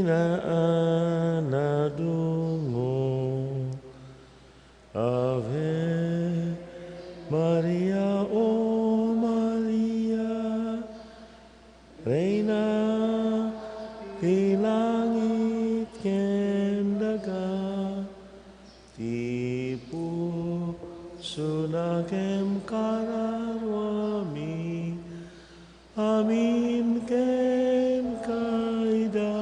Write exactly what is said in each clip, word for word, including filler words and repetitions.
na a nadungog. Ave Maria, O Maria, Reyna ti langit ken daga, ti pusona ken kararuami, amin ken kaidatonmi.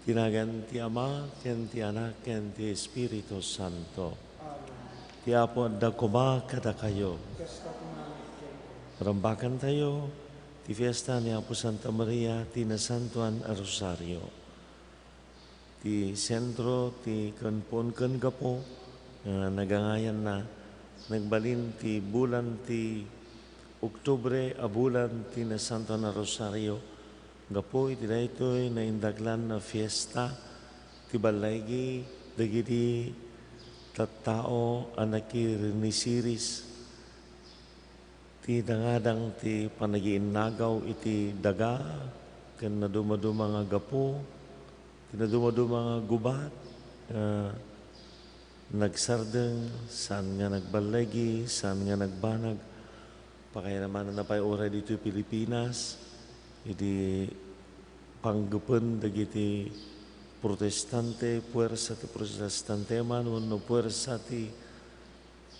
Ti nagan ti Ama, ken ti Anak, ken ti Espiritu Santo. Ti Apo adda koma kadakayo. Rambakantayo ti fiesta ni Apo Santa Maria ti Nasantoan a Rosario. Ti sentro ti ken puon ken gapu nga nagangayanna, nagbalin ti bulan ti Oktubre a bulan ti Nasantoan a Rosario. Gapu iti daytoy naindaklan a fiesta, ti balligi dagiti tattao a nakirinisiris ti dangadang ti panagiinnagaw iti daga ken nadumaduma nga gapu, ti nadumaduma nga gubat, nga nagsardeng, saan nga nagballigi, saan nga nagbanag. Pakayna manen pay uray ditoy Pilipinas, idi panggepen dagiti protestante, puersa ti protestante man wenno puersa ti,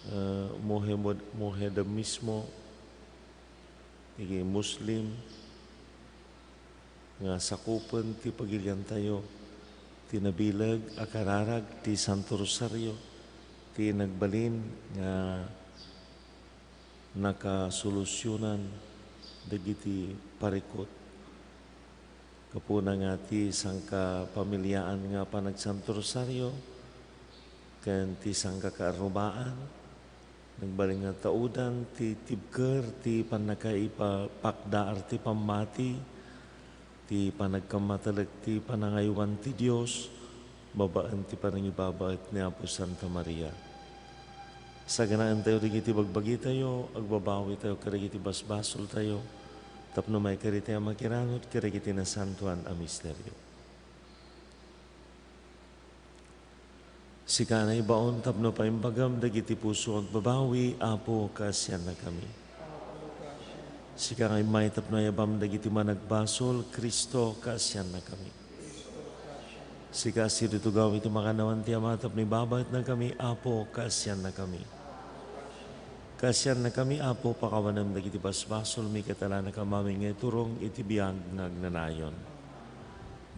eh, Mohammed-, Mohamedanismo, iti Muslim, nga sakupen ti pagiliantayo, ti nabileg a kararag ti Santo Rosario, ti nagbalin nga nakasolusionan dagiti parikut. Gapuna nga ti sangkapamiliaan nga panagsanto rosario ken ti sangkakaarrubaan, nagbalin nga taudan ti tibker ti pannakaipapakdaar ti pammati, ti panagkammatalek ti panangaywan ti Dios babaen ti panangibabaet ni Apo Santa Maria. Saganaentayo dagiti bagbagitayo, agbabawitayo kadagiti basbasoltayo, tapno maikari tayo makiranod kadagiti nasantoan a misterio. Sika naibaon tapno paimbagam dagiti puso agbabawi, Apo, kaasiannakami. Sika nga immay tapno ayabam dagiti managbasol, Cristo, kaasiannakami. Sika sidutugaw iti makannawan ti Ama tapno ibabaetnakami, Apo, kaasiannakami. Kaasiannakami, Apo, pakawanem dagiti basbasolmi ket alanakam amin nga iturong iti biag nga agnanayon.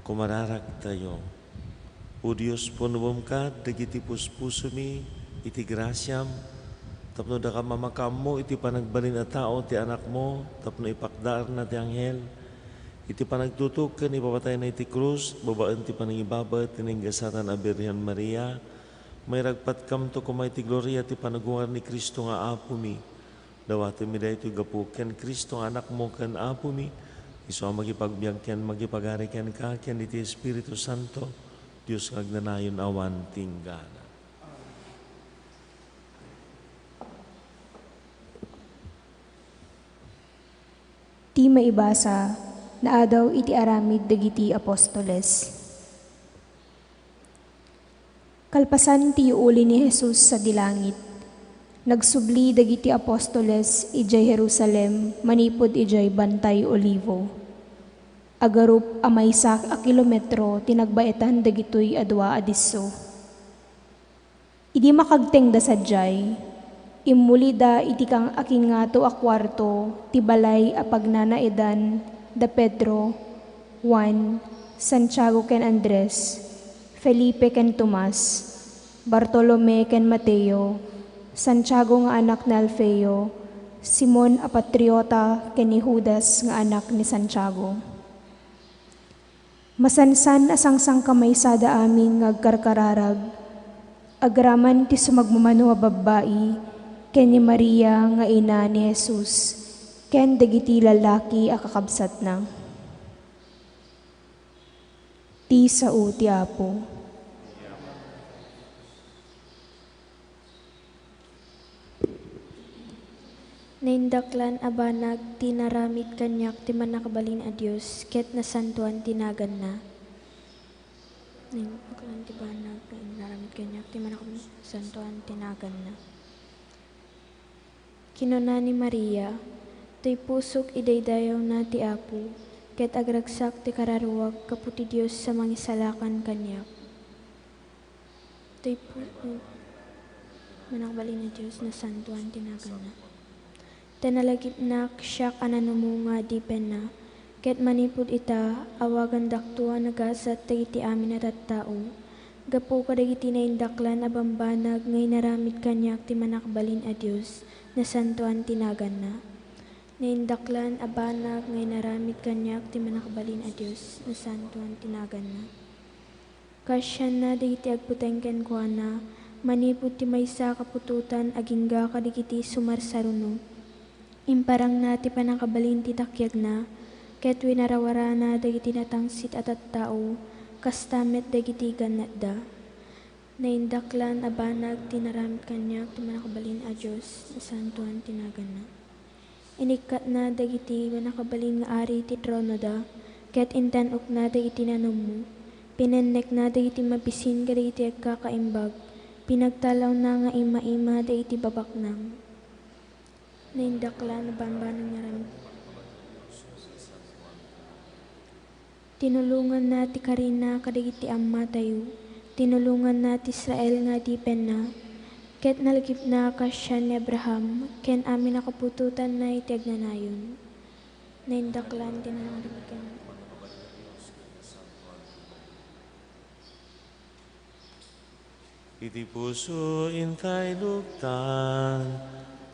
Kumararagtayo. O Dios, punobem kad dagiti puspusomi iti grasiam, tapno dakam a makaammo iti panagbalin a tao ti Anakmo tapno ipakdaarna ti anghel iti panagtutuok ken ipapatayna iti krus babaen ti panangibabaet ti naingasatan a Birhen Maria. Mairagpatkamto koma iti gloria ti panagungar ni Cristo nga Apomi. Dawatenmi daytoy gapu ken Cristo nga Anakmo ken Apomi, isu a makipagbiag ken makipagari kenka ken iti Espiritu Santo, Dios nga agnanayon awan tinggana. Ti maibasa, naadaw iti aramid dagiti apostoles. Kalpasan ti yuuli ni Jesus sadi langit, nagsubli dagiti apostoles idiay Jerusalem manipud idiay Bantay Olivo. Agarup a maysa a kilometro ti nagbaetan dagitoy a dua a disso. Idi makagtengda sadiay, immulida iti kan-, akingngato a kuarto ti balay a pagnanaedan da Pedro, Juan, Santiago ken Andres, Felipe ken Tomas, Bartolome ken Mateo, Santiago nga anak ni Alfeo, Simon a Patriota ken ni Judas nga anak ni Santiago. Masansan a sangsangkamaysada amin nga agkarkararag, agraman ti sumagmamano a babbai ken ni Maria nga ina ni Jesus ken dagiti lallaki a kakabsatna. Ti sao ti Apo. Nain-, Daklan a banag ti naramid kaniak ti Mannakabalin a Dios, ket nasantoan ti naganna. Daklan ti banag nga inaramid kaniak ti Mannakabalin, nasantoan ti naganna. Kinuna ni Maria, "Toy pusok idaydayawna ti Apo, ket agragsak ti kararuag gapu ti Dios a mangisalakan kaniak." Toy pu-, Mannakabalin a Dios, nasantoan ti naganna. Ta nalagipnak siak a nanummo nga adipenna, ket manipud ita, awagandakto a nagasat dagiti amin a tattao, gapu kadagiti naindaklan a bambanag nga inaramid kaniak ti Mannakabalin a Dios, nasantoan ti naganna. Naindaklan a banag nga inaramid kaniak ti Mannakabalin a Dios, nasantoan ti naganna. Kaasianna dagiti agbuteng kenkuana, manipud ti maysa a kaputotan agingga kadagiti sumarsaruno. Imparangna ti pannakabalin ti takiagna, ket winarawarana dagiti natangsit a tattao, kasta met dagiti gannatda. Naindaklan a banag ti naramid kaniak ti Mannakabalin a Dios, nasantoan ti naganna. Inikkatna dagiti mannakabalin nga ari ti tronoda, ket intan-okna dagiti nanummo. Pinennekna dagiti mabisin kadagiti agkakaimbag. Pinagtalawna nga ima-ima dagiti babaknang. Naindaklan a bambanag nga ram-, Tinulonganna ti karina kadagiti ammatayo. Tinulonganna ti Israel nga adipenna. Ket nalagipna a kaasian ni Abraham ken amin a kaputotanna iti agnanayon. Naindaklan ti nangrikna. Iti puso intay luktan,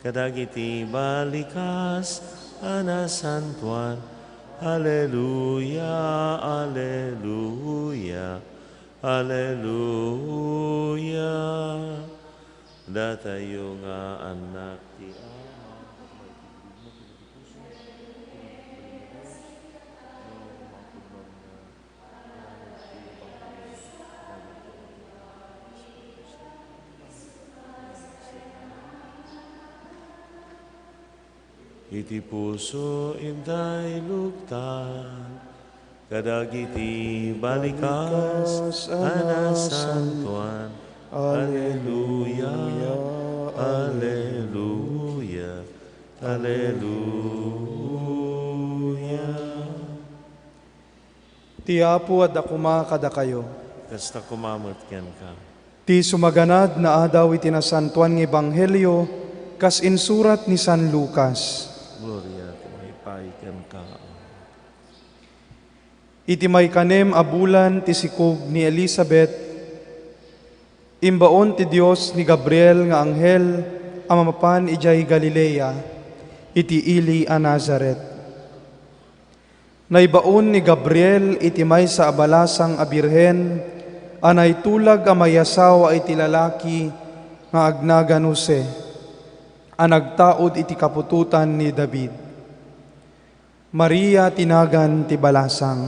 kadagiti balikas a nasantoan. Aleluya, aleluya, aleluya. Datayo nga annak ti Ama. Iti puso intay luktan, kadagiti balikas a nasantoan. Aleluya, aleluya, aleluya. Ti Apo adda koma kadakayo. Kasta koma met kenka. Ti sumaganad nga adaw iti Nasantoan nga Ebanghelio kas insurat ni San Lucas. Gloria, maipaay kenka. Iti maikanem a bulan ti sikog ni Elisabet, imbaon ti Dios ni Gabriel nga anghel a mamapan idiay Galilea, iti ili a Nazaret. Naibaon ni Gabriel iti maysa a balasang a birhen a naitulag a maiasawa iti lalaki nga agnagan Jose, a nagtaud iti kaputotan ni David. Maria ti nagan ti balasang.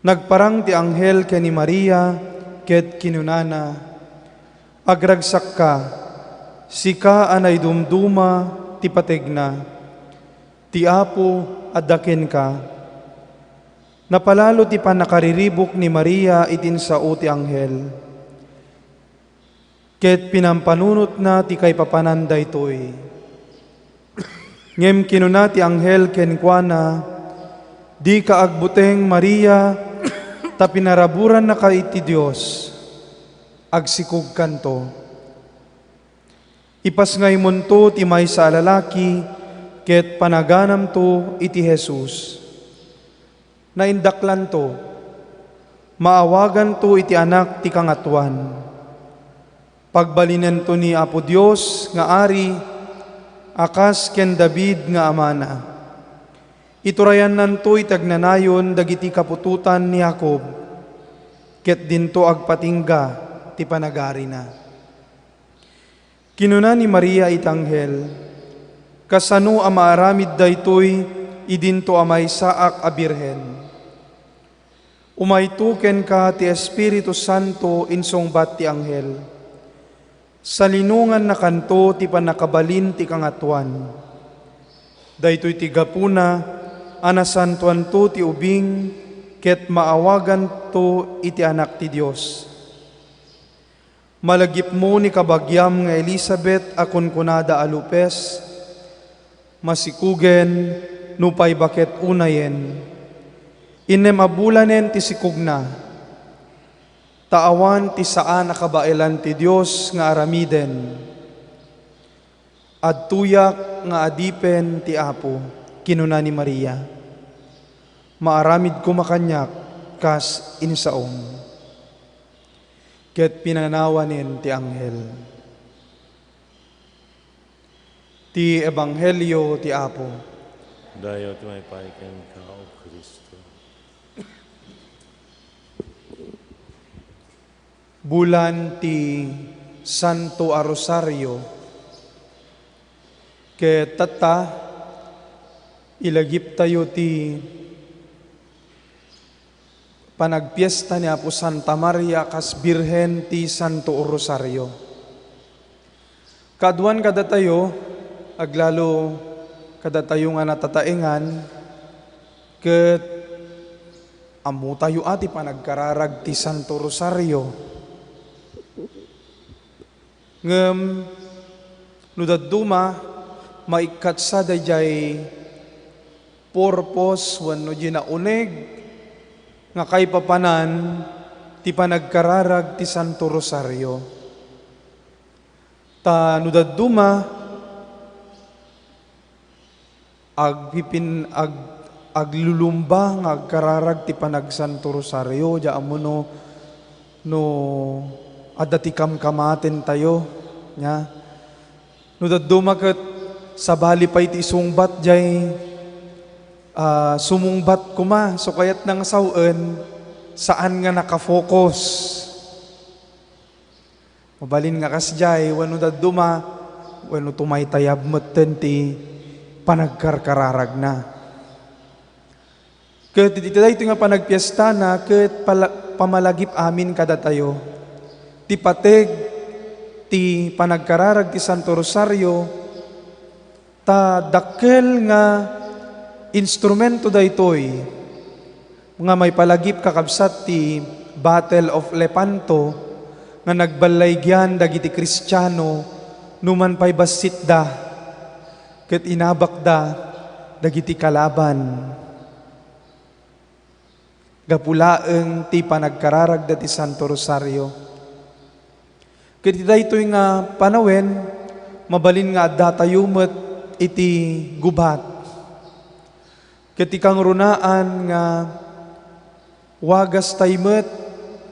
Nagparang ti anghel ken ni Maria ket kinunana, "Agragsakka, sika a naidumduma ti pategna. Ti Apo adda kenka." Napalalo ti pannakariribuk ni Maria iti insao ti anghel. Ket pinampanunotna ti kaipapanan daytoy. Ngem kinuna ti anghel kenkuana, "Dika agbuteng, Maria, ta pinaraburannaka iti Dios. Agsikogkanto. Ipasngaymonto ti maysa a lalaki, ket panaganamto iti Jesus." Naindaklanto, maawaganto iti Anak ti Kangatoan. Pagbalinento ni Apo Dios nga Ari a kas ken David nga amana. Iturayannanto iti agnanayon dagiti kaputotan ni Jacob, ket dinto agpatingga ti panagarina. Kinuna ni Maria iti anghel, "Kasano a maaramid daytoy idinto a maysaak a birhen? Umayto kenka ti Espiritu Santo," insungbat ti anghel. Salinongannakanto ti pannakabalin ti Kangatoan. Daytoy ti gapuna a nasantoanto ti ubing ket maawaganto iti Anak ti Dios. Malagipmo ni kabagiam nga Elisabet a kunkunada a lupes, masikugen nupay baket unayen. Innem a bulanen ti sikugna, ta awan ti saan a kabaelan ti Dios nga aramiden. "Adtoyak nga adipen ti Apo," kinuna ni Maria. "Maaramid koma kaniak kas insaom." Ket pinanawanen ti anghel. Ti Ebanghelio ti Apo. Dayaw ti maipay kenka, O Cristo. Bulan ti Santo a Rosario, ket tatta, ilagiptayo ti panagpiesta ni Apo Santa Maria kas Birhen ti Santo Rosario. Kaaduan kadatayo, aglalo kadatayo nga natataengan, ket ammotayo a ti panagkararag ti Santo Rosario. Ngem no dadduma, maikkatsa daydiay purpose wenno di nauneg nga kaipapanan ti panagkararag ti Santo Rosario. Ta no dadduma, agpipin-, ag-, aglulumba nga agkararag ti panagsanto rosario, di ammo no, no adda ti kamkamatentayo, nia? No dadduma ket sabali pay ti isungbat, diay, ah, sumungbat koma, so kayatna nga sawen, saan nga nakafocus. Mabalin nga kasdiay, wenno dadduma, wenno tumaytayab metten ti panagkarkararagna. Ket iti daytoy nga panagpiestana, ket pala-, pamalagip amin kadatayo ti pateg ti panagkararag ti Santo Rosario, ta dakkel nga instrumento daytoy nga maipalagip kakabsat ti Battle of Lepanto nga nagballaygian dagiti Kristiano numan pay bassitda ket inabakda dagiti kalaban. Gapu laeng ti panagkararagda ti Santo Rosario. Ket iti daytoy nga panawen, mabalin nga addatayo met iti gubat. Ket ti kangrunaan nga wagastay met,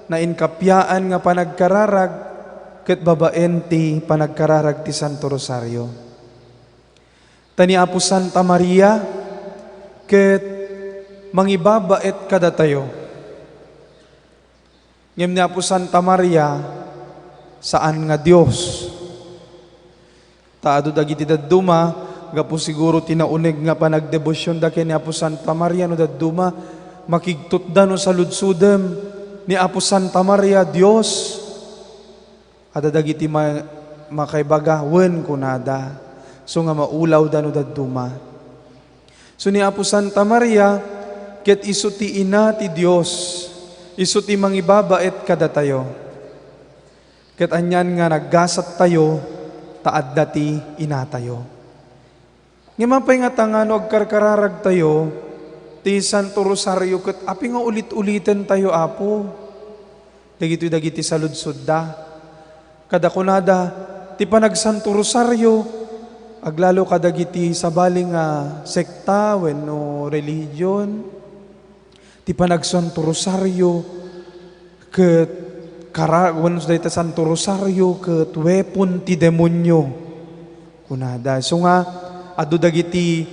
nainkappiaan nga panagkararag ket babaen ti panagkararag ti Santo Rosario. Ta ni Apo Santa Maria ket mangibabaet kadatayo. Ngem ni Apo Santa Maria, saan nga Dios. Ta adu dagiti dadduma, gapu siguro ti nauneg nga panagdebosionda ken ni Apo Santa Maria, no dadduma, makigtutda no saludsodem ni Apo Santa Maria, Dios. Adda dagiti ma-, makaibaga, "Wen," kunada, so nga maulawda no dadduma. So ni Apo Santa Maria, ket isu ti ina ti Dios, isu ti mangibabaet kadatayo. Ket anian nga naggasattayo, ta adda ti inatayo. Ngem apay ngata nga no agkarkararagtayo ti Santo Rosario ket apay nga ulit-ulitentayo, Apo? Dagitoy dagiti saludsodda. Kada kunada, ti panagsanto rosario, aglalo kadagiti sabali nga sekta wenno religion, ti panagsanto rosario ket kara-, wenno dayta santo rosario ket weapon ti demonio, kunada. Isu nga, adu dagiti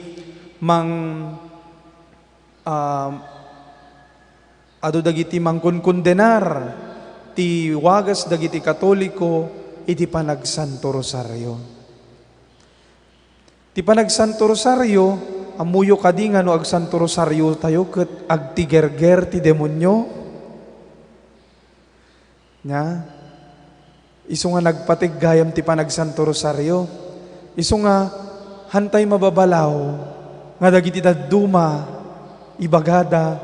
mang-, ah, adu dagiti mangkunkondenar ti wagas dagiti Katoliko iti panagsanto rosario. Ti panagsanto rosario, ammoyo kadi nga no agsanto rosario tayo ket agtigerger ti demonio? Nia? Isu nga nagpateg gayam ti panagsanto rosario. Isu nga hantay mababalaw nga dagiti dadduma ibagada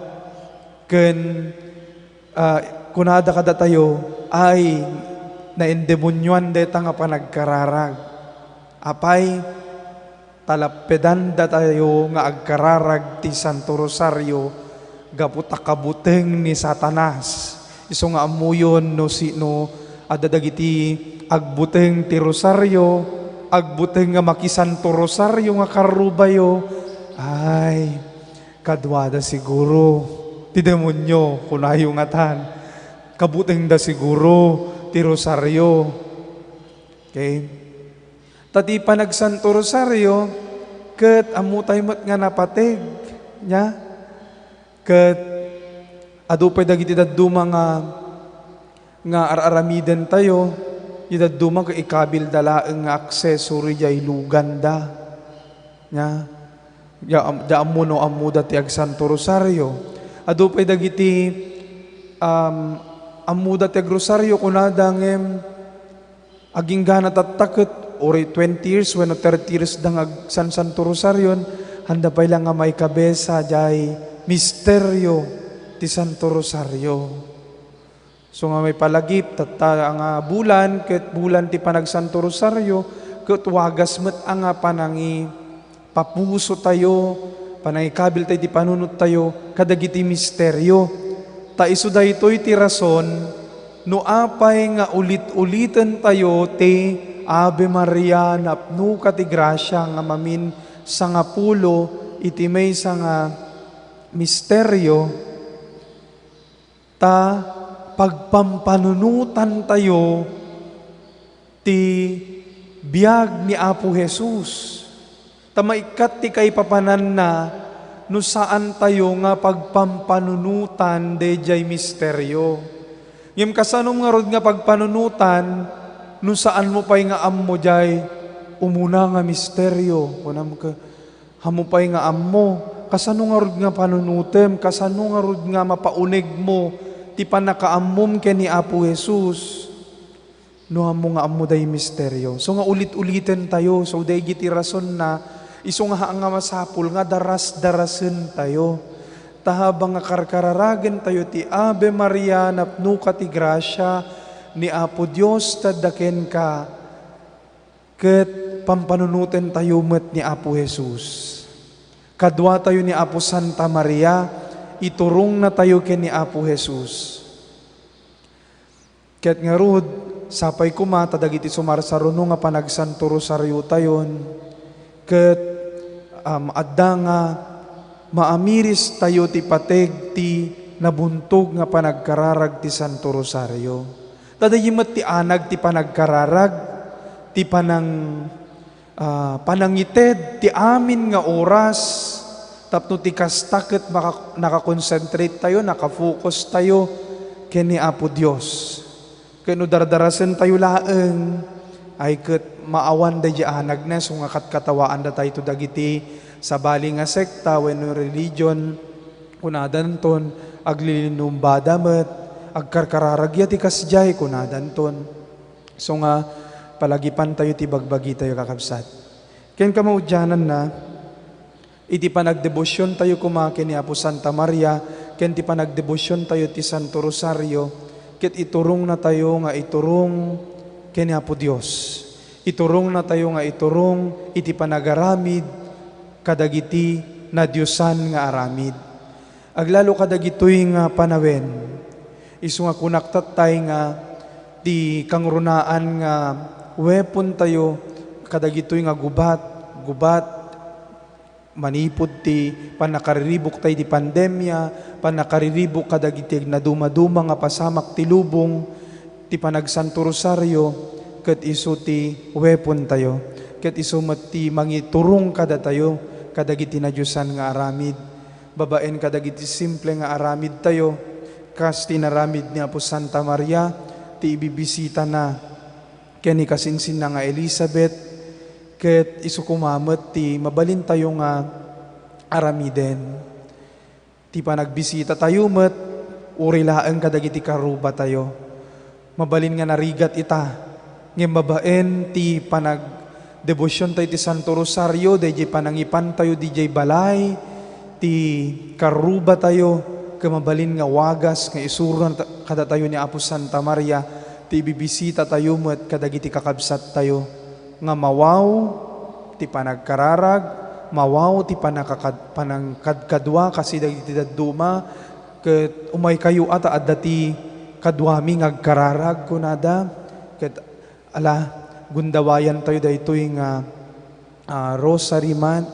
ken, ah, kunada kadatayo, "Ay, naendemonioan dayta nga panagkararag." Apay, talappedandatayo nga agkararag ti Santo Rosario gapu ta kabuteng ni Satanas. Isu nga ammoyon no sino adda dagiti agbuteng ti rosario, agbuteng nga makisanto rosario nga karrubayo. Ay, kaduada siguro ti demonio, kunayo ngatan. Kabutengda siguro ti rosario. Okay? Ta ti panagsanto rosario, ket ammo tayo met nga napateg, nya? Ket adu pay dagiti dadduma nga, nga ar-aramidentayo, ti dadduma ket ikabilda laeng nga aksesory jay luganda. Nya? Dia, am-, dia ammo no ammoda ti agsanto rosario. Adu pay dagiti, um, ammoda ti agrosario, kunada ngem, Agingga natatta ket uray twenty years wenno thirty years da nga agsansanto rosarion, handa pay la nga maikabesa jay misterio ti Santo Rosario. So nga maipalagip, tatta nga bulan ket bulan ti panagsanto rosario, ket wagas met a nga panangi-, papusotayo, panangikabiltayo iti panunottayo kadagiti misterio. Ta isu daytoy ti rason no apay nga ulit-ulitentayo ti Ave Maria, napnoka ti grasia nga mamin sangapulo iti maysa nga misterio, ta pagpampanunotantayo ti biag ni Apo Jesus. Ta maikkat ti kaipapananna no saantayo nga pagpampanunotan dayjay misterio. Ngem kasanom ngarud nga pagpanunotan no saanmo pay nga ammo jay umuna nga misterio? Kunam ka, Ammo pay nga ammo, kasano ngarud nga panunotem, kasano ngarud nga mapaunegmo ti pannakaammom ken ni Apo Jesus? No ammo nga ammo day misterio. So nga ulit-uliten tayo, so daydi ti rason na isu nga, nga masapul nga daras-darasen tayo. Ta habang nga karkararagen tayo ti Ave Maria, napnoka ti grasia ni Apo Dios tadda kenka. Ket pampanunoten tayo met ni Apo Jesus. Kadua tayo ni Apo Santa Maria, iturongna tayo ken ni Apo Jesus. Ket ngarud, sapay koma ta dagiti sumarsaruno nga panagsanto rosario tayon, ket, um, adda nga maamiris tayo ti pateg ti nabuntog nga panagkararag ti Santo Rosario. Ta daydi met ti anag ti panagkararag, ti panang-, ah, panangited ti amin nga oras, tapno ti kasta ket maka-, nakakonsentrate tayo, nakafocus tayo ken ni Apo Dios. Ket no dardarasentayo laeng, ay ket maawan daydi anagna, isu nga katkatawaanda tayo dagiti sabali nga sekta wenno religion, kunadanton, "Aglilinumbada met, agkarkararagya ti kasdiay," kunadanton. Isu nga palagipantayo ti bagbagitayo, kakabsat. Ken kamaudiananna, iti panagdebosiontayo koma ken ni Apo Santa Maria, ken ti panagdebosiontayo ti Santo Rosario, ket iturongnatayo nga iturong ken ni Apo Dios. Iturongnatayo nga iturong iti panagaramid kadagiti nadiosan nga aramid. Aglalo kadagitoy nga panawen, isu nga kunak tattay nga ti kangrunaan nga weapontayo kadagitoy nga gubat, gubat, manipud ti pannakariribuktayo iti pandemia, pannakariribuk kadagiti agnadumaduma nga pasamak ti lubong, ti panagsanto rosario, ket isu ti weapontayo, ket isu met ti mangiturong kadatayo kadagiti nadiosan nga aramid, babaen kadagiti simple nga aramidtayo, kas ti inaramid ni Apo Santa Maria, ti ibibisitana ken ni kasinsinna nga Elizabeth, ket isu koma met ti mabalintayo nga aramiden. Ti panagbisitatayo met, uray laeng kadagiti karrubatayo. Mabalin nga narigat ita, Ngem babaen ti panagdebosiontayo iti Santo Rosario, daydiay panangipantayo didiay balay, ti karrubatayo, ket mabalin nga wagas nga isurona ta-, kadatayo ni Apo Santa Maria, ti ibibisitatayo met kadagiti kakabsattayo nga mawaw ti panagkararag, mawaw ti panakakad-, panangkadkadua kasi dagiti dadduma, ket umaykayo a ta adda ti kaduami nga agkararag, kunada. Ket ala, gundawayantayo daytoy nga, ah, rosary month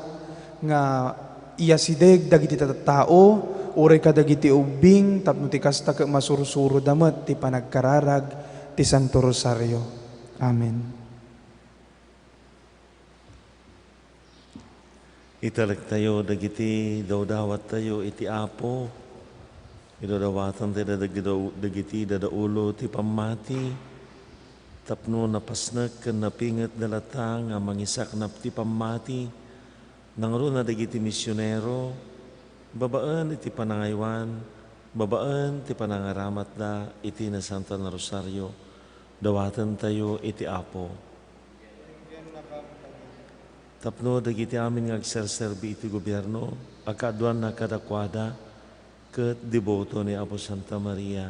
nga iyasideg dagiti tattao, uray kadagiti ubbing, tapno ti kasta ket masursuroda met ti panagkararag ti Santo Rosario. Amen. Italektayo dagiti dawdawattayo iti Apo. Idawdawatentayo dagiti, dagiti dadaulo ti pammati, tapno napasnek ken napingetda latta nga mangisaknap ti pammati, nangruna dagiti misionero, babaen iti panangaywan, babaen ti panangaramatda iti Nasantoan a Rosario. Dawatentayo iti Apo. Tapno dagiti amin nga agserserbi iti gobierno, a kaaduanna kadakuada, ket deboto ni Apo Santa Maria,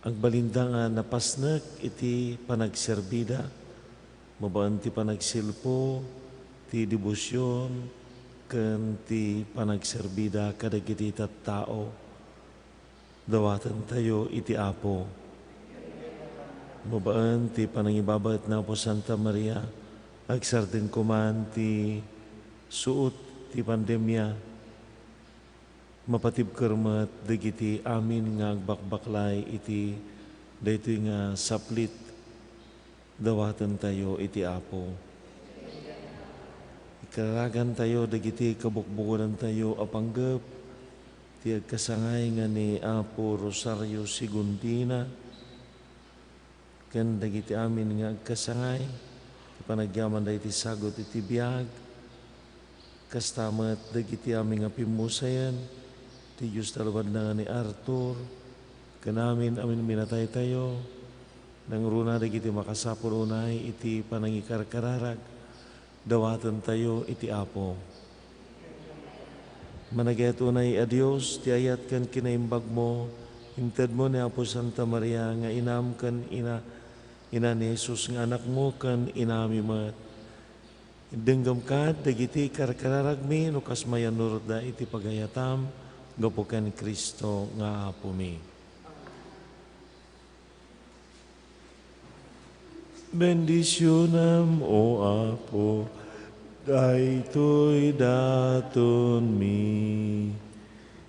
agbalinda nga napasnek iti panagserbida, babaen ti panagsilpo, ti debosion, ken ti panagserbida kadagiti tattao. Dawatentayo iti Apo. Babaen ti panangibabaet ni Apo Santa Maria, agsardeng koma ti suot ti pandemia. Mapatibker met dagiti amin nga agbakbaklay iti daytoy nga saplit. Dawatentayo iti Apo. Ikararagantayo dagiti kabukbukodantayo a panggep, ti agkasangay nga ni Apo Rosario Segundina, ken dagiti amin nga agkasangay ti panagyamanda iti sagut iti biag, kasta met dagiti amin nga pimmusayen ti Dios ta lubadna nga ni Arthur, ken amin a minataytayo, nangruna dagiti makasapul unay iti panangikarkararag, dawatentayo iti Apo. Managiat unay a Dios, ti ayat ken kinaimbagmo, intedmo ni Apo Santa Maria nga inam ken ina, ina ni Jesus nga anakmo ken inami met. Idengngem kad dagiti karkararagmi no kas mayannurotda iti pagayatam gapu ken Cristo nga Apomi. Bendicionem, O Apo, daytoy datonmi.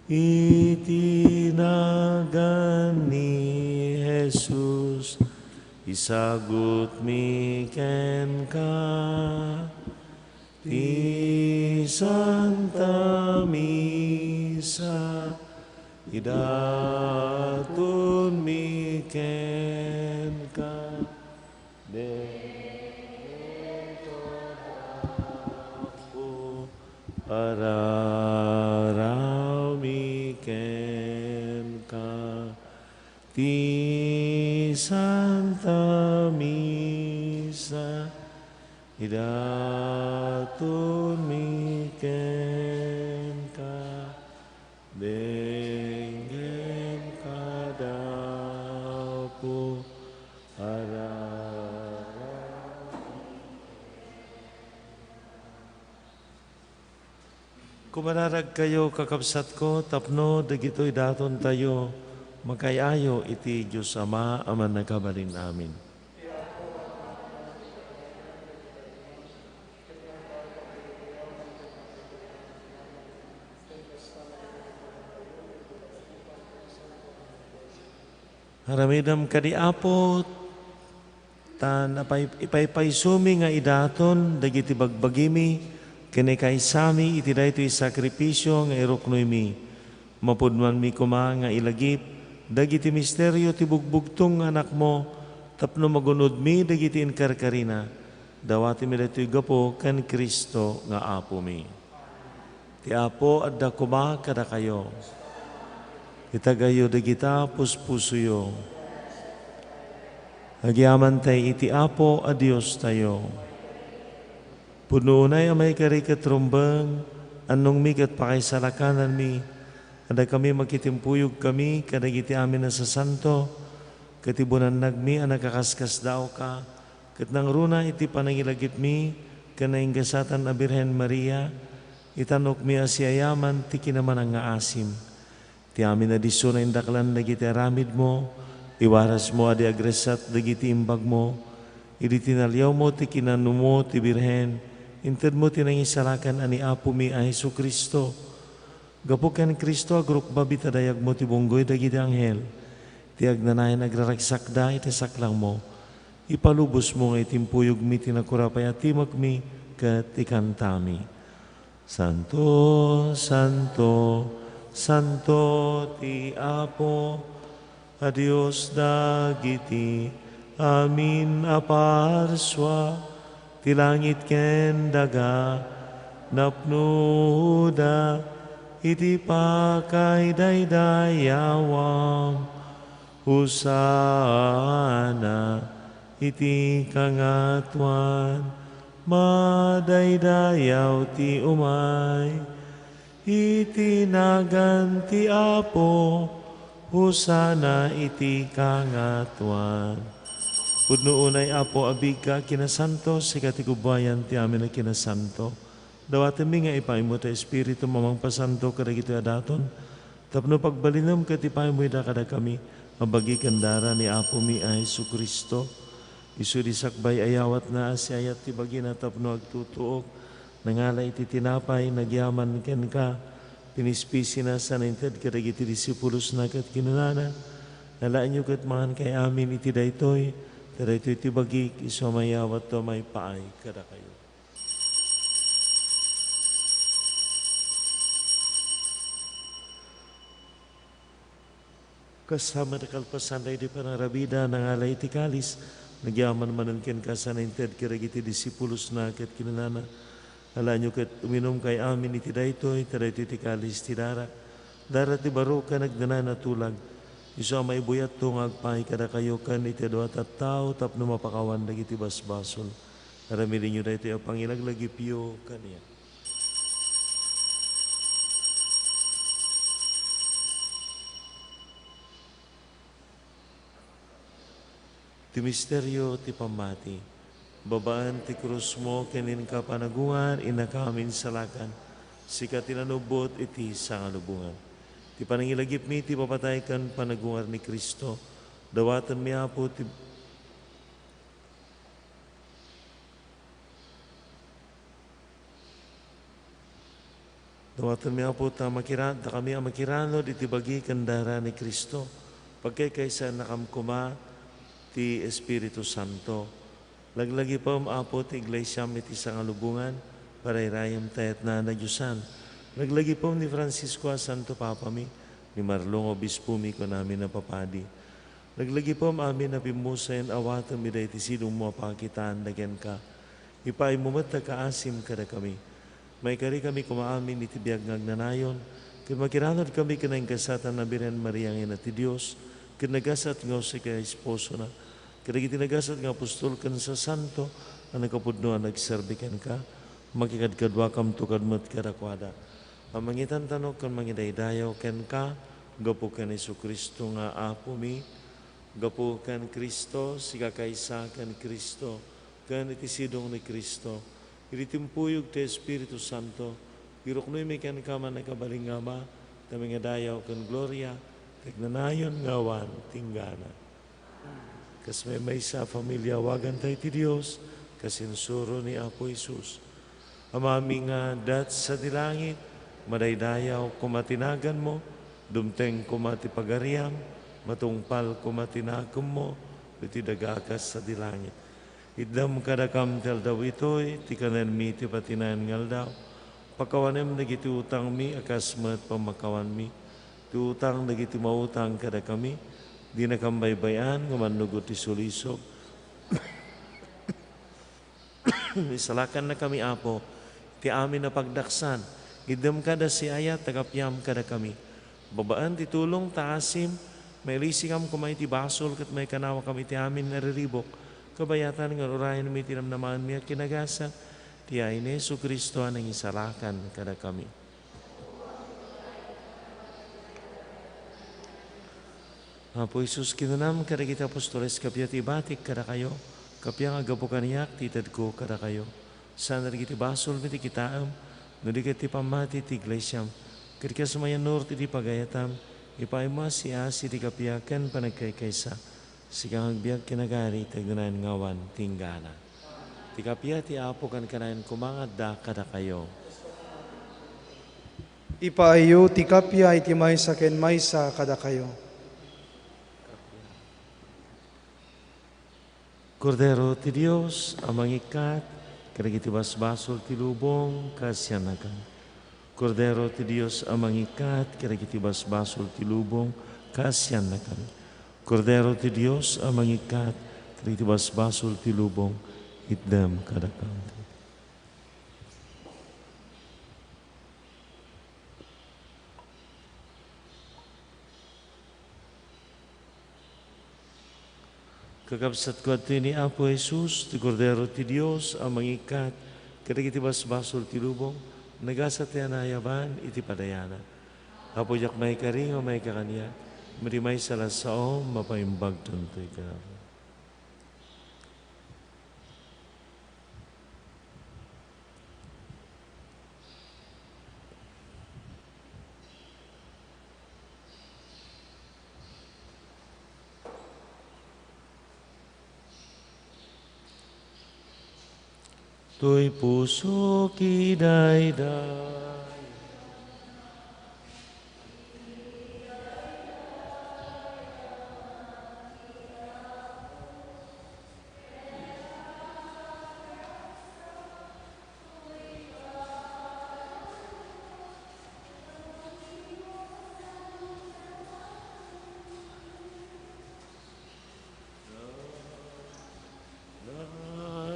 Iti nagan ni Jesus, isagutmi kenka ti Santa Misa, idatonmi kenka. Denggen, Apo, ararami kenka. Ti Santa Misa, idatonmi kenka. Denggen kada Apo, ararami. Kumararagkayo, kakabsatko, tapno dagitoy datontayo makaay-ayo iti Dios Ama a Mannakabalin-amin. Aramidem kadi, Apo, ta napay-, ipaypaysomi nga idaton dagiti bagbagimi ken ikaysami iti daytoy sakrifisio nga iruknoymi. Mapudno mi koma nga ilagip dagiti misterio ti bugbugtong nga Anakmo tapno magun-odmi dagiti inkarkarina. Dawatimi daytoy gapu ken Cristo nga Apomi. Ti Apo adda koma kadakayo. Itagayo dagita puspusoyo. Agyamantay iti Apo a Diostayo. Pudno unay a maikari ket rumbeng, annongmi ket pakaisalakananmi, a dakami makitimpuyogkami kadagiti amin a sasanto, ket ibunannagmi a nakaskaskasdaawka, ket nangruna iti panangilagipmi ken naingasatan a Birhen Maria, itanokmi a siayaman ti kinamanangngaasim. Ti amin a disso naindaklan dagiti aramidmo, iwarasmo a di agressat dagiti imbagmo, idi tinaliawmo ti kinanumo ti Birhen, intedmo ti nangisalakan a ni Apomi a Jesu-Cristo. Gapu ken Cristo, agrukbab ita dayagmo ti bunggoy dagiti anghel, ti agnanayon agraragsakda iti saklangmo. Ipalubosmo nga itimpuyogmi ti nakurapay a timekmi ket ikantami. Santo, santo, santo ti Apo a Dios dagiti amin a parsua, ti langit ken daga napnoda iti pakaidaydayawam. Hosanna iti kangatoan. Madaydayaw ti umay iti nagan ti Apo. Hosanna iti kangatoan. Pudno unay, Apo, a biigka a kinasanto, sika ti gubbuayan ti amin a kinasanto. Dawatenmi nga ipaaymo ti Espiritum a mangpasanto kadagitoy a daton, tapno pagbalinem ket ipaaymo ida kadakami a bagi ken dara ni Apomi a Jesu-Cristo. Isu idi sakbay a yawatna a siayat ti bagina tapno agtutuok, nangala iti tinapay, nagyaman kenka, pinispisina sana inted kadagiti disipulosna ket kinunana, "Alaenyo ket mangankay amin iti daytoy, ta daytoy ti bagik, isu a mayawatto a maipaay kadakayo." Kas met a kalpasanna idi panangrabida, nangala iti kalis, nagyaman manen kenka sana inted kadagiti disipulosna ket kinunana, "Alaenyo ket uminumkay amin iti daytoy, ta daytoy ti kalis ti dara, dara ti barok ken agnanayon a tulag, isu a maibuyatto nga agpaay kadakayo ken iti adu a tattao tapno mapakawan dagiti basbasol. Aramidenyo daytoy a pangilaglagipyo kaniak." Ti misterio ti pammati. Babaen ti krusmo ken inka panagungar, innaka a minsalakan, sika ti nanubbot iti sangalubongan. Ti panangilagipmi ti papatay ken panagungar ni Cristo, dawatenmi, Apo, ti Dawatenmi, Apo, ta makira-, dakami a makiranod iti bagi ken dara ni Cristo. Pagkaykaysaennakam koma ti Espiritu Santo. Laglagipem, Apo, ti Iglesiam iti sangalubongan, parayrayem ta yatna a nadiosan. Laglagipem ni Francisco a Santo Papami, ni Marlon Obispomi ken amin a papadi. Laglagipem amin a pimmusen, awatem ida iti sidongmo a pakitaan dagenka. Ipaaymo met ta kaasim kadakami. Maikarikami koma amin iti biag nga agnanayon, ket makiranodkami ken naingasatan a Birhen Maria nga Ina ti Dios, ket nagasat nga Jose nga esposona, ket dagiti nagasat nga apostol ken sasanto a nakapudno a nagserbi kenka. Makikadkaduakamto kad-, met kadakuada a mangitantanok ken mangidaydayaw kenka, gapu ken Jesu-Cristo nga Apomi, gapu ken Cristo, sikakaysa ken Cristo, ken iti sidong ni Cristo, iti timpuyog ti Espiritu Santo, iruknoymi kenka, Mannakabalin nga Ama, ta mangidaydayaw ken gloria, ti agnanayon nga awan tinggana. Kas maymaysa a familia, awagantayo ti Dios, kas insuro ni Apo Jesus. Amami nga adda sadi langit, madaydayaw koma ti naganmo, dumteng koma ti pagariam, matungpal koma ti nakemmo, iti daga kas sadi langit. Itdem kadakam ti aldaw itoy, ti kanenmi ti patinayan nga aldaw. Pakawanem dagiti utangmi a kas met pammakawanmi ti utang dagiti mautang kadakami. Dinakam baybay-an nga mannugod ti sulisog. Isalakannakami, Apo, ti amin a pagdaksan. Itdem kada siayat a gapiam kadakami. Babaen ti tulong ta asim, Mailisikam koma iti basol ket maikanawakam iti amin a riribuk, kabayatan nga urayenmi ti namnamaenmi a kinagasat, ti yayen ni Jesu-Cristo a nangisalakan kadakami. Apo Jesus, kinunam kadagiti apostoles, kappia ti ibatik kadakayo, kappia nga aggapu kaniak ti itedko kadakayo. Saan dagiti basolmi ti kitaem, no di ket ti pammati ti iglesiam, ket kas mayannur ti di pagayatam, ipaaymo a siasi ti kappia ken panagkaykaysa, sika nga agbiag ken agari ti agnanayon nga awan tinggana. Ti kappia ti Apo kankanayon koma nga adda kadakayo. Ipaayyo ti kappia iti maysa ken maysa kadakayo. Kordero ti Dios a mangikkat kadagiti basbasol ti lubong, kaasiannakan. Kordero ti Dios a mangikkat kadagiti basbasol ti lubong, kaasiannakan. Kordero ti Dios a mangikkat kadagiti basbasol ti lubong, itdem kadakami. Kakabsatko, adtoy ni Apo Jesus, ti Kordero ti Dios a mangikkat kadagiti basbasol ti lubong, nagasat ti anayaban iti padayana. Apo, diak maikari nga maika kaniak, madi maysa la saom, mapaimbagton toy kano. Toy pusok idaydayaw.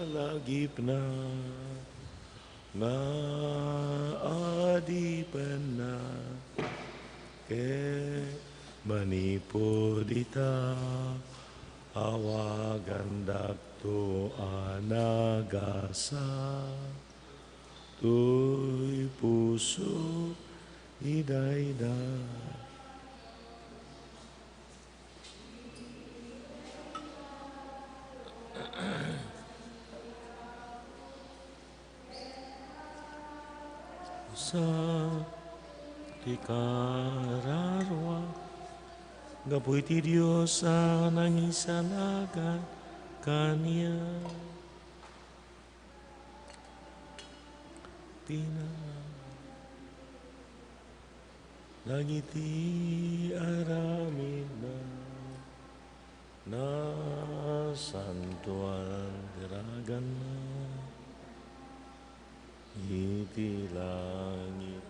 Nalagipna nga adipenna, ket manipud ita, awagandakto a nagasat, toy pusok idaydayaw. Sa ti kararua, gapu iti Dios a nangisalakan kaniak. Tina dagiti aramidna, nasantoan ti raganna iti langit.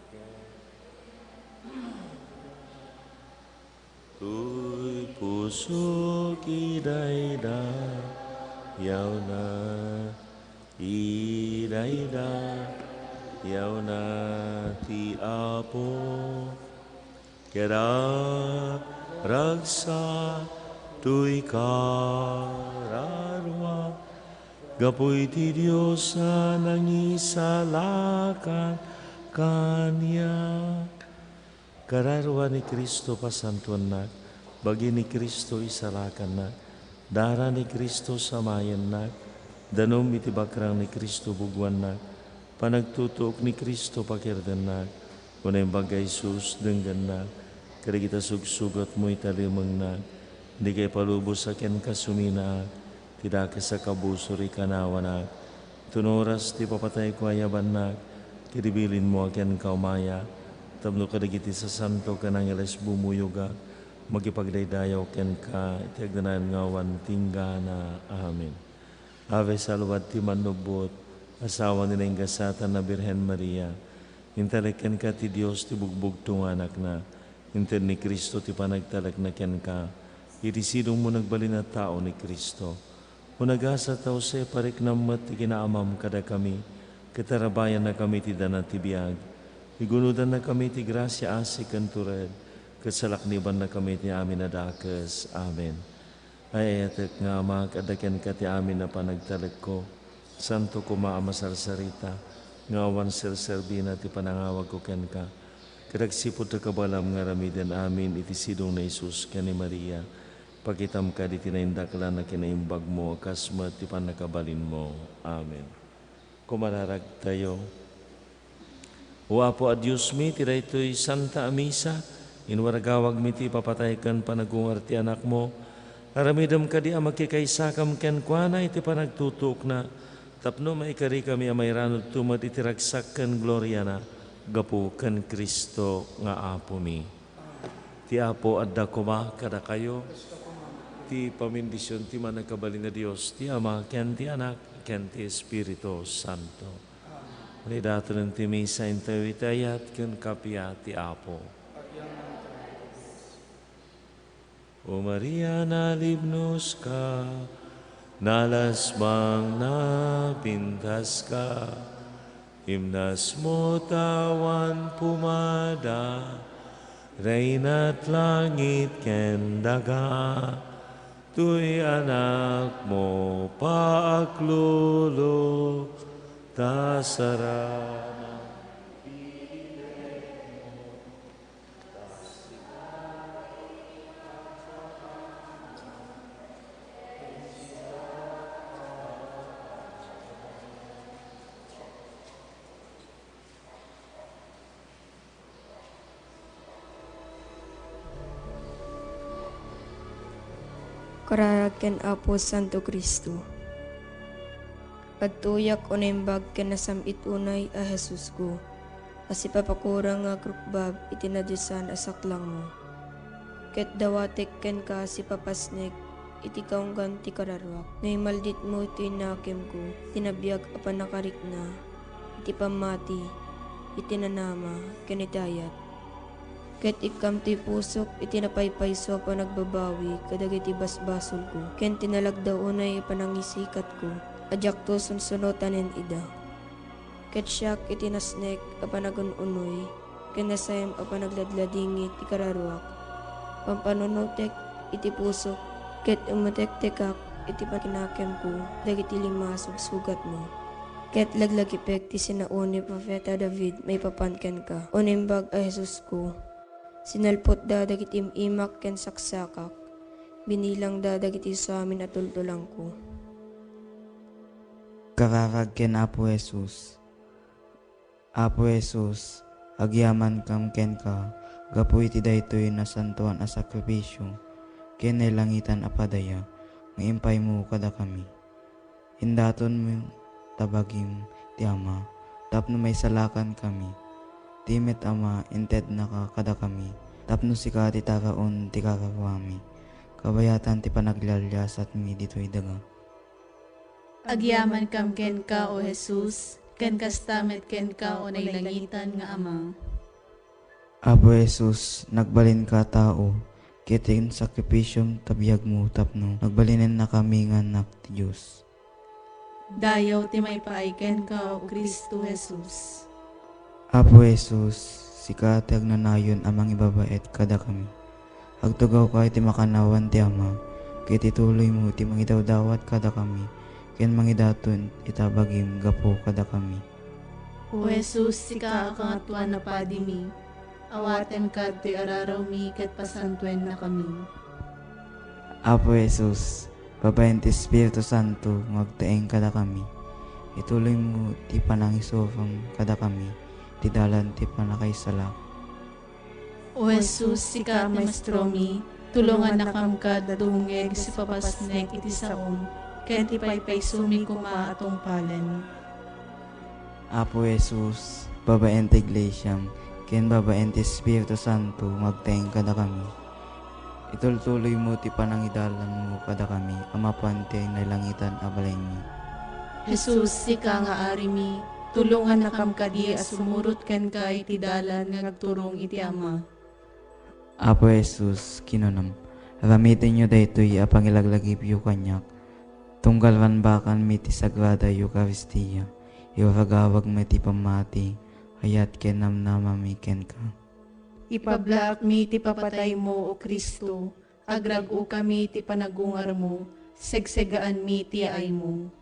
Toy pusok idaydayawna, idaydayawna ti Apo, ket aragsak toy kararua, gapu iti Dios a nangisalakan kaniak. Kararua ni Cristo, pasantoannak, bagi ni Cristo, isalakannak, dara ni Cristo, samayennak, danum iti bakrang ni Cristo, bugoannak, panagtutuok ni Cristo, pakiardennak, unay imbag a Jesus, denggennak, kadagita sugsugatmo, italimengnak, dika ipalubos a kenka suminaak, ti dakes a kabusor, ikanawanak, Ton oras ti ipapatayko, ayabannak, ket ibilinmo a kenka umaya, tapno kadagiti sasanto ken angheles bumuyogak, makipagdaydayaw kenka iti agnanayon nga awan tinggana. Amen. Ave, salud ti Mannubbot, asawa ni naingasatan a Birhen Maria, intalek kenka ti Dios ti bugbugto nga Anakna, inted ni Cristo ti panagtalekna kenka, iti sidongmo nagbalin a tao ni Cristo. O nagasat a Jose, pariknam met ti kinaamam kadakami, ket tarabayannakami ti dana ti biag. Igunodannakami ti grasia, asi ken tured, Ket salaknibannakami ti amin a dakes. Amen. Ay-ayatek nga Amak, adda kenka ti amin a panagtalekko. Santo koma a masarsarita, nga awan serserbina ti panangawagko kenka. Ket agsipud ta kabaelam nga aramiden amin iti sidong ni Jesus ken ni Maria, pakitam kadi ti naindaklan a kinaimbagmo a kas met ti pannakabalinmo. Amen. Kumararagtayo. O Apo a Diosmi, ti daytoy Santa a Misa, inwaragawagmi ti ipapatay ken panagungar ti Anakmo. Aramidem kadi a makikaysakam kenkuana iti panagtutuokna, tapno maikarikami a mairanudto met iti ragsak ken gloriana gapu ken Cristo nga Apomi. Ti Apo adda koma kadakayo. Ti pamindision ti Mannakabalin a Dios, ti Ama, ken ti Anak, ken ti Espiritu Santo. Maidaton ti misa, intayo iti ayat ken kappia ti Apo. O Maria, nalibnoska, nalasbang, napintaska, imnasmo ta awan pumada, Reynat langit ken daga, toy Anakmo, paaklolo, ta saranak. Kararag ken Apo Santo Cristo. Agtuyak o naimbag ken nasam-it unay a Jesusko, a sipapakurang nga agrukbab iti nadiosan a saklangmo. Ket dawatek kenka a sipapasnek iti kaunggan ti kararuak. No imalditmo ti nakemko, ti nabiag a pannakarikna iti pammati, iti nanama, ken iti ayat. Ket ikkam ti pusok iti napaypayso a panagbabawi kadagiti basbasolko, ken ti nalagda unay a panangisikatko a diakto sunsunotanen ida. Ket siak iti nasnek a panagun-unoy ken nasayam a panagladladingit ti kararuak. Pampanunotek iti pusok ket umtektekak iti pakinakemko dagiti lima a sugsugatmo. Ket laglagipek ti sinao ni Profeta David maipapan kenka, o Naimbag a Jesusko. Sinalpotda dagiti im-imak ken saksakak, binilangda dagiti samin a tultulangko. Kararag ken Apo Jesus. Apo Jesus, agyamankam kenka gapu iti daytoy nasantoan a sakrifisio ken nailangitan a padaya nga impaymo kadakami. Indatonmo ta bagim ti Ama tapno maisalakankami. Ti met Ama, intednaka kadakami tapno sika ti taraon ti kararuami, kabayatan ti panaglialiasatmi ditoy daga. Agyamankam kenka, O Jesus, ken kasta met kenka, O nailangitan nga Ama. Apo Jesus, nagbalinka a tao, ket ti sakrifisiom ta biagmo tapno nagbalinennakami nga annak ti Dios. Dayaw ti maipaay kenka, O Cristo Jesus. Apo Jesus, sika ti agnanayon a mangibabaet kadakami. Agtugawka iti makannawan ti Ama, ket ituloymo ti mangidawdawat kadakami, ken mangidaton ita bagim gapu kadakami. O Jesus, sika a Kangatoan a Padimi, awatenka ditoy ararawmi ket pasantuennakami. Apo Jesus, babaen ti Espiritu Santo nga agtaeng kadakami, ituloymo ti panangisurom kadakami ti dalan ti pannakaisalak. O Jesus, sika a Maestromi, tulongannakam kad dumngeg a sipapasnek iti saom, ken ti paypaysomi koma a tungpalen. Apo Jesus, babaen ti Iglesiam, ken babaen ti Espiritu Santo nga agtaeng kadakami. Itultuloymo ti panangidalanmo kadakami a mapan ti nailangitan a balaymi. Jesus, sika nga Arimi, tulongannakam kadi a sumurot kenka iti dalan nga agturong iti Ama. Apo Jesus, kinunam, aramidenyo daytoy a pangilaglagipyo kaniak, tunggal rambakanmi ti Sagrada Eukaristia, iwaragawagmi ti pammati, ayat ken namnamami kenka. Ipablaakmi ti papataymo, O Cristo, agrag-okami ti panagungarmo, segsegaanmi ti yaaymo.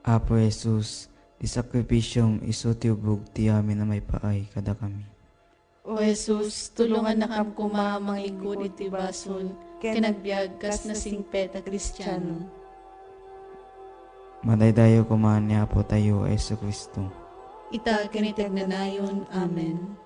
Apo Jesus, ti sakrifisiom isu ti ubog ti amin a maipaay kadakami. O Jesus, tulongannakam koma a mangikkud iti basol ken agbiag kas nasingpet a Kristiano. Madaydayaw koma ni Apotayo a Jesu-Cristo. Ita ken iti agnanayon. Amen.